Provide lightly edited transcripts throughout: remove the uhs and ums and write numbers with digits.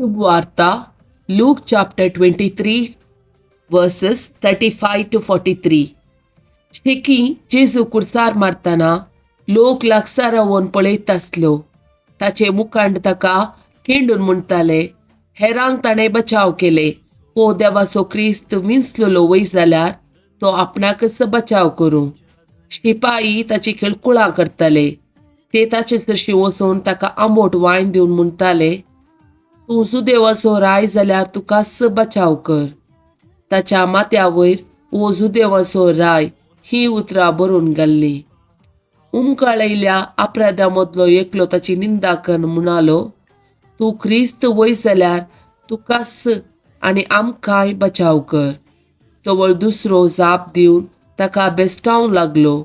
शुभवार्ता Luke chapter 23 verses 35 to 43. शेकी जेजू कुर्सार मारतना लोक लागसार रावन पळयत आसलो. ताचे मुखांड ताका केंडून म्हणटाले, हेरांक ताणें बचाव केले, हो देवाचो क्रिस्त विंचलेलो वय जाल्यार तो आपणाकच बचाव करूं. शिपाई ताची खेळकुळां करताले. ते ताचे सरशी वचून ताका आंबोट वायन दिवन म्हणटाले, तूं जुदेवाचो राय जाल्यार तुकाच बचाव कर. ताच्या माथ्या वयर "हो जुदेवाचो राय" ही उतरां बरोवन घाल्लीं. उमकाळयल्या अपराध्या मदलो एकलो ताची निंदा करून म्हणालो, तूं क्रिस्त वय जाल्यार तुकाच आनी आमकांय बचाव कर. तवळ दुसरो जाप दिवन ताका बेस्टावंक लागलो,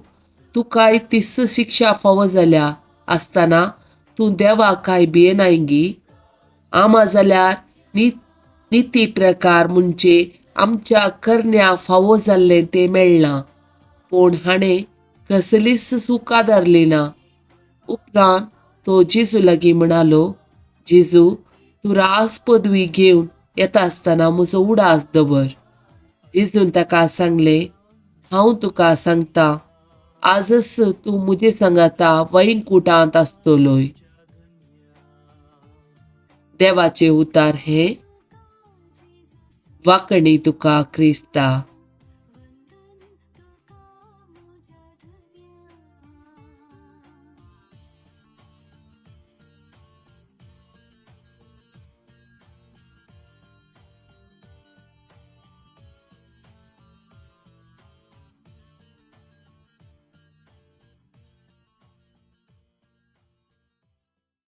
तुकाय तीच शिक्षा फावो जाल्या आसतना तूं देवाक काय भियेनाय गी? आमा जाल्यार निती प्रकार म्हणजे आमच्या करण्या फावो जाल्लें तें मेळ्ळां, पूण हाणें कसलीच चूक आदारली ना. उपरांत तो जेजू लागीं म्हणालो, जेजू, तूं राज पदवी घेवन येता आसतना म्हजो उडास दवर. जेजून ताका सांगलें, हांव तुका सांगता, आजच तूं म्हजे सांगाता वैकुंठांत आसतलोय. देवाचे उतार हे. वाकणी तुका क्रिस्ता.